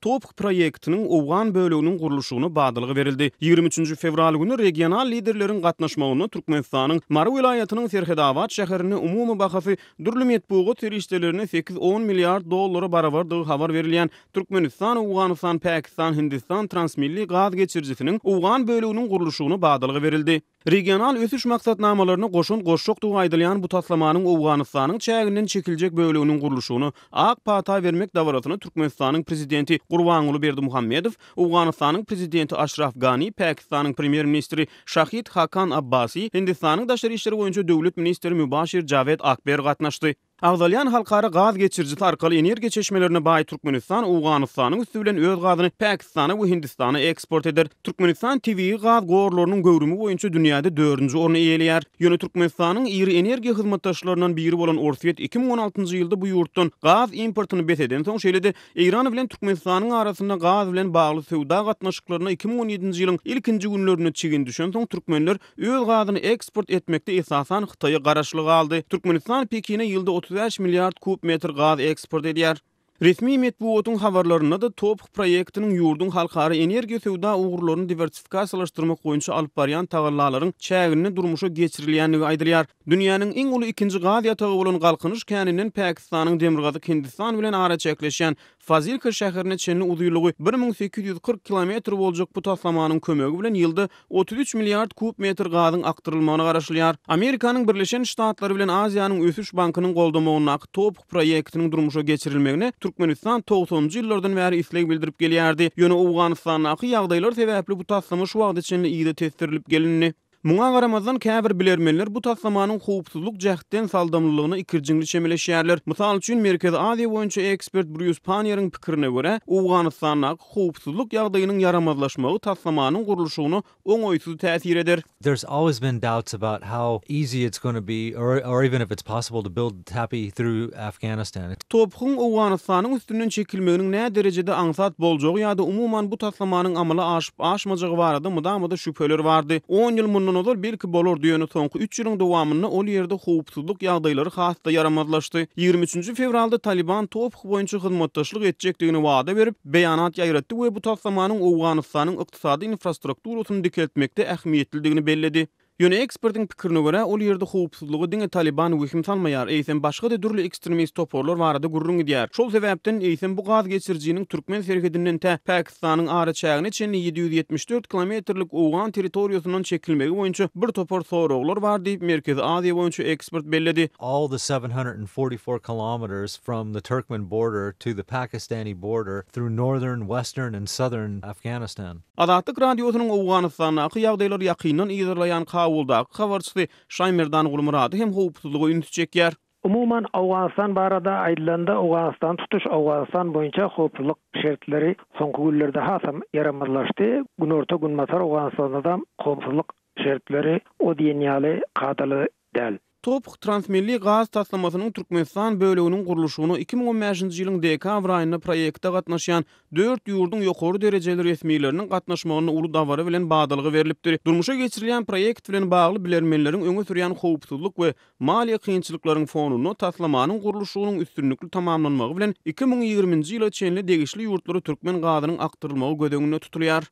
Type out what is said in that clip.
TOPH proýektiniň owgan böleginiň gurluşygyna badalga berildi. 23 fewral güni regional liderleriň gatnaşmagynda Türkmenistanyň Mary welaýatynyň Serhetabat şäherinde umumy bahasy dürli metbugat serişdelerinde sekiz-on milliard dollara barabardygy habar berilýän Türkmenistan, Owganystan, Pakistan, Hindistan transmilli gaz geçirijisiniň owgan böleginiň gurluşygyna badalga berildi. Regional ösüş maksatnamalaryna goşant goşjakdygy aýdylýan bu taslamanyň Owganystanyň çäginden çekiljek böleginiň gurluşygyna ak pata bermek dabarasyna Türkmenistanyň Prezidenti Gurbanguly Berdimuhamedow, Owganystanyň Prezidenti Aşraf Gani, Pakistanyň Premýer-ministri Şahid Hakan Abbasi, Hindistanyň daşary işler boýunça döwlet ministri Mübaşir Jawed Akber gatnaşdy. Agzalýan halkara gaz geçirijisi arkaly energiýa çeşmelerine baý Türkmenistan Owganystanyň üsti bilen öz gazyny Pakistana we Hindistana eksport eder. Türkmenistan tebigy gaz gorlarynyň göwrümi boýunça dünýäde dördünji orny eýeleýär. Ýöne Türkmenistanyň iri energiýa hyzmatdaşlaryndan biri bolan Orsýet 2016-njy ýylda bu ýurtdan gaz importyny bes edensoň, şeýle-de Eýran bilen Türkmenistanyň arasynda gaz bilen bagly söwda gatnaşyklaryna 2017-nji ýylyň ilkinji günlerinde çigin düşensoň, türkmenler Öz gazyny eksport etmekde esasan Hytaýa garaşly galdy. Türkmenistan Pekine ýylda 35 milliard kub metr gaz eksport edýär. Resmi metbugatyň habarlarynda-da TOPH proýektiniň ýurduň halkara energiýa söwda ugurlaryny diwersifikasiýalaşdyrmak boýunça alyp barýan tagallalaryň çäginde durmuşa geçirilýändigi aýdylýar. Dünýäniň iň uly ikinji gaz ýatagy bolan Galkynyş käninden Pakistanyň demirgazyk Hindistan bilen araçäkleşýän Fazilka şäherine çenli uzynlygy 1840 kilometr boljak bu taslamanyň kömegi bilen ýylda 33 milliard kub metr gazyň akdyrylmagyna garaşylýar. Amerikanyň Birleşen Ştatlary bilen Aziýanyň ösüş bankynyň goldamagyndaky TOPH proýektiniň durmuşa geçirilmegine Türkmenistan togsanynjy ýyllardan bäri isleg bildirip gelýärdi. Ýöne Owganystandaky ýagdaýlar sebäpli bu taslama şu wagta çenli yza tesdirilip gelindi. Muňa garamazdan, käbir bilermenler bu taslamanyň howpsuzlyk jähtden saldamlylygyna ikirjiňli çemeleşýärler. Mysal üçin, Merkezi Aziýa boýunça ekspert Brýus Panniýeriň pikirine görä, Owganystandaky howpsuzlyk ýagdaýynyň ýaramazlaşmagy taslamanyň gurluşygyna oňaýsyz täsir eder. There's always been doubts about how easy it's gonna be or or even if it's possible to build TAPI through Afghanistan. TOPH-yň Owganystanyň üstünden çekilmeginiň näderejede aňsat boljagy ýa-da umuman bu taslamanyň amala aşyp-aşmajagy barada mydama-da şübheler bardy. On ýyl mundan ozal belki bolardy, ýöne soňky üç ýylyň dowamynda ol ýerde howpsuzlyk ýagdaýlary has-da ýaramazlaşdy. 23 fewralda Talyban TOPH boýunça hyzmatdaşlyk etjekdigini wada berip, beýanat ýaýratdy we bu taslamanyň Owganystanyň ykdysady infrastrukturasyny dikeltmekde ähmiýetlidigini belledi. Ýöne ekspertiň pikirine görä, ol ýerde howpsuzlyga diňe Talyban wehim salmaýar, eýsem başga-da dürli ekstremist toparlar barada gürrüň gidýär. Şol sebäpden, eýsem bu gaz geçirijiniň türkmen serhedinden tä Pakistanyň araçägine çenli 774 kilometrlik owgan territoriýasyndan çekilmegi boýunça bir topar soraglar bar diýip, Merkezi Aziýa boýunça ekspert belledi. All the 744 kilometers from the Turkmen border to the Pakistani border through northern, western and southern Afghanistan. Azatlyk Radiosynyň Owganystandaky ýagdaýlary ýakyndan yzarlaýan Kabuldaky habarçysy Şaýmerdan Gulmyrady hem howpsuzlyga ünsi çekýär. Umuman, Owganystan barada aýdylanda, Owganystan tutuş Owganystan boýunça howpsuzlyk şertleri soňky günlerde hasam ýaramazlaşdy. Günorta-günbatar Owganystanda-da howpsuzlyk şertleri o diýen ýaly kadaly däl. TOPH transmilli gaz taslamasynyň Türkmenistan böleginiň gurluşygyna 2015-nji ýylyň dekabr aýynda proýekte gatnaşýan dört ýurduň ýokary derejeli resmileriniň gatnaşmagynda uly dabara bilen badalga berlipdi. Durmuşa geçirilýän proýekt bilen bagly bilermenleriň öňe sürýän howpsuzlyk we maliýe kynçylyklaryň fonunda taslamanyň gurluşygynyň üstünlikli tamamlanmagy bilen 2020-nji ýyla çenli degişli ýurtlara türkmen gazynyň akdyrylmagy göz öňünde tutulýar.